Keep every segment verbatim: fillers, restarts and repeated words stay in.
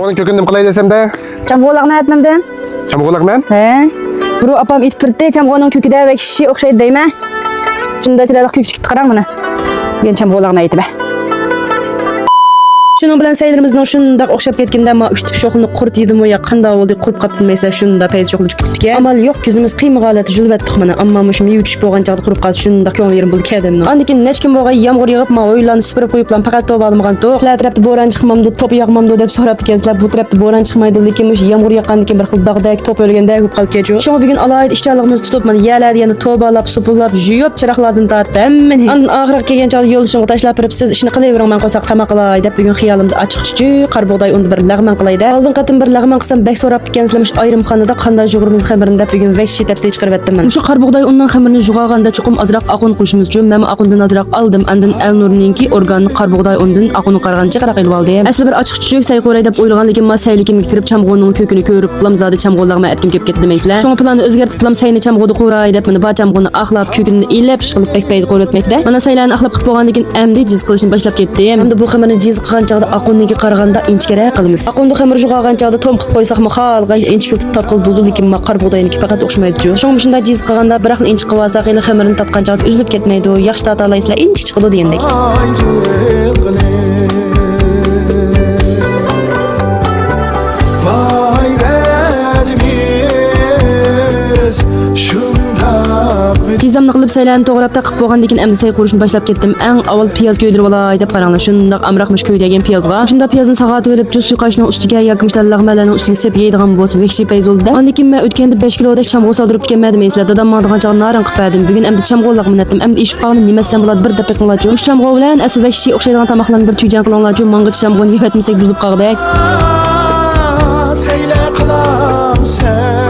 ئۇنىڭ كۆكىنى نېمە قىلاي دېسەمدە؟ چامغۇ لەغمەن ئەتمەمدىم. چامغۇ لەغمەن؟ ھە. بۇرۇن ئاپام ئېيتىپ تۇردى، چامغۇنىڭ كۆكىدە ۋەھشىي ئوخشايدۇ دەيمەن. شۇنداق چىرايلىق كۆك چىقتى، قاراڭ مانا. بۈگۈن چامغۇ لەغمەن ئېيتىمەن. شۇنىڭ بىلەن سەيلىرىمىزنىڭ شۇنداق ئوخشاپ كەتكىنىدە، ما ئۈچ تۈپ شوخلىنى قۇرۇت يېدىمۇ يا قانداق بولدى، قۇرۇپ قاپتۇ دېمەيسىلەر، شۇنداق پەيزى شوخلا چىقىپ كەتكەن. ئامال يوق، كۆزىمىز قىيمىغان ھالەتتە جۇلۇۋەتتۇق مانا. ئەمما مۇشۇ مېۋە چۈشۈپ بولغان چاغدا قۇرۇپ قالسا شۇنداق كۆڭلى يېرىم بولدى كەدىمنىڭ. ئاندىن كېيىن نەچچە كۈن بولغان يامغۇر يېغىپ، ما ھويلىلارنى سۈپۈرۈپ قويۇپلا پەقەت توۋا ئالمىغانتۇق. سىلەر تەرەپتە بوران چىقمامدۇ، توپا ياغمامدۇ دەپ سوراپتىكەنسىلەر. بۇ تەرەپتە بوران چىقمايدۇ، لېكىن مۇشۇ يامغۇر ياغقاندىن كېيىن بىر خىل داغدەك توپا ئۆلگەندەك بولۇپ قالىدىكەنچۇ. شۇڭا بۈگۈن ئالاھىدە ئىشچانلىقىمىزنى تۇتۇپ، مانا يەرلەردە يەنە توۋالار سوپۇنلاپ يۇيۇپ، چىراغلاردىن تارتىپ ھەممىنى. ئاندىن ئاخىرقى كەلگەن چاغدا يولدىشىمغا تاشلاپ بېرىپ، سىز ئىشنى قىلىۋېرىڭ، مەن قورساق تاماق قىلاي دەپ، بۈگۈن خىيالىمدا ئاچچىق چۈچۈك، قارا بۇغداي ئۇندا بىر لەغمەن قىلاي دەپ. ئالدىنقى قېتىم بىر لەغمەن قىلسام بەك سوراپتىكەنسىلەر، مۇشۇ ئايرىم خانىدا قانداق يۇغۇرىمىز خېمىرىنى دەپ، بۈگۈن ۋەھشىي تەپسىلىي چىقىرىۋەتتىم مەن. مۇشۇ قارا بۇغداي ئۇننىڭ خېمىرىنى يۇغارغاندا چوقۇم ئازراق ئاقۇن قوشىمىزچۇ، مەنمۇ ئاقۇندىن ئازراق ئالدىم. ئاندىن ئەلنۇرنىڭكى ئورگانىك قارا بۇغداي ئۇنىدىن ئاقۇنغا قارىغاندا جىقراق ئېلىۋالدىم. ئەسلى بىر ئاچچىق چۈچۈك سەي قوراي دەپ ئويلىغان، لېكىن ما سەيلىكىمگە كىرىپ چامغۇنىڭ كۆكىنى كۆرۈپ، لام زادى چامغۇ لەغمەن ئەتكۈم كېلىپ كەتتى دېمەيسىلەر. شۇڭا پىلاننى ئۆزگەرتىپلام سەينى چامغۇدا قوراي دەپ، مانا بار چامغۇنى ئاقلاپ، كۆكىنى ئېلىپ، ئىشقىلىپ بەك پەيزى قورۇۋەتمەكچىدە. مانا سەيلەرنى ئاقلاپ قىلىپ بولغاندىن كېيىن ئەمدى جىز قىلىشنى باشلاپ كەتتىم. ئەمدى بۇ خېمىرنى جىز قىلغان چاغدا ئاقۇندىكى قارىغاندا ئىنچىكىرەك قىلىمىز. ئاقۇندا خېمىر يۇغارغان چاغدا توم قىلىپ قويساقمۇ خالىغانچە ئىنچىكىلىتىپ تارتقىلى بولىدۇ، لېكىن ما قارا بۇغداينىڭكى پەقەت ئوخشىمايدۇ. شۇڭا مۇشۇنداق جىز قىلغاندا بىراقلا ئىنچىكە قىلىۋالساق، ھېلى خېمىرنى تارتقان چاغدا ئۈزۈلۈپ كەتمەيدۇ، ياخشى تارتالايسىلەر، ئىنچىكە چىقىدۇ دېگەندەك. جىزامنى قىلىپ سەيلەرنى توغراپ تاقىپ بولغاندىن كېيىن ئەمدى سەي قۇرۇشنى باشلاپ كەتتىم. ئەڭ ئاۋۋال پىياز كۆيدۈرۈۋالاي دەپ قاراڭلار، شۇنداق ئامراق مۇشۇ كۆيدۈرگەن پىيازغا. شۇنداق پىيازنى ساغارتىۋېلىپ، جۇز سۇيقاشنىڭ ئۈستىگە ياكى مۇشۇنداق لەغمەنلەرنىڭ ئۈستىگە سېپىپ يەيدىغان بولسا ۋەھشىي پەيز بولىدۇ. ئاندىن كېيىن مەن ئۆتكەندە بەش كىلودەك چامغۇر سالدۇرۇپ كەلمەدىمەن دېمەيسىلەر، دادام ماڭىدىغان چاغدا نارىن قىلىپ بەردىم. بۈگۈن ئەمدى چامغۇر لەغمىنەتتىم. ئەمدى ئېشىپ قالغىنى نېمە ئەتسەم بولار، بىر دەپ بېقىڭلارچۇ. مۇشۇ چامغۇر بىلەن ئەسلى ۋەھشىي ئوخشايدىغان تاماقلارنى بىر تۈجەڭ قىلىڭلارچۇ، ماڭغىچە چامغۇرنى يەۋەتمىسەك بۇزۇلۇپ قالغۇدەك. سەيلە قىلامسەن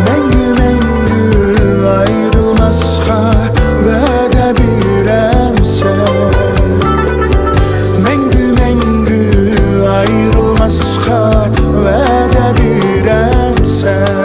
مەڭگۈ، مەڭگۈ ئايرىلماسقا ۋەدە بېرەمسەن؟ مەڭگۈ، مەڭگۈ ئايرىلماسقا ۋەدە بېرەمسەن؟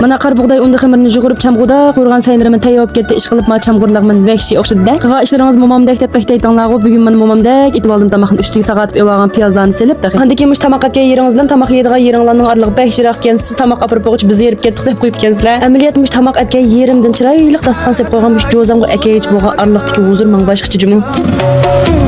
مانا قارا بۇغداي ئۇندا خېمىرىنى يۇغۇرۇپ چامغۇدا قۇرغان سەيلىرىمنى تەييار بولۇپ كەتتى. ئىشقىلىپ ما چامغۇر لەغمەن ۋەھشىي ئوخشىدى-دە. قىلغان ئىشلىرىڭىز مومامدەك دەپ بەك دەيتىڭلارغۇ. بۈگۈن مانا مومامدەك ئېتىۋالدىم تاماقنى، ئۈستىگە ساغارتىپ ئېلىۋالغان پىيازلارنى سېلىپ تېخى. ئاندىن كېيىن مۇشۇ تاماق ئەتكەن يېرىڭىز بىلەن تاماق يەيدىغان يېرىڭلارنىڭ ئارىلىقى بەك يىراق ئىكەن، سىز تاماق ئاپىرىپ بولغۇچە بىز ھېرىپ كەتتۇق دەپ قويۇپتىكەنسىلەر. ئەمەلىيەتتە مۇشۇ تاماق ئەتكەن يېرىمدىن چىرايلىق داستىخان سېلىپ قويغان مۇشۇ جوزامغا ئەكەيچە بولغان ئارىلىقتىكى ھۇزۇر ماڭا باشقىچە جۇمۇ.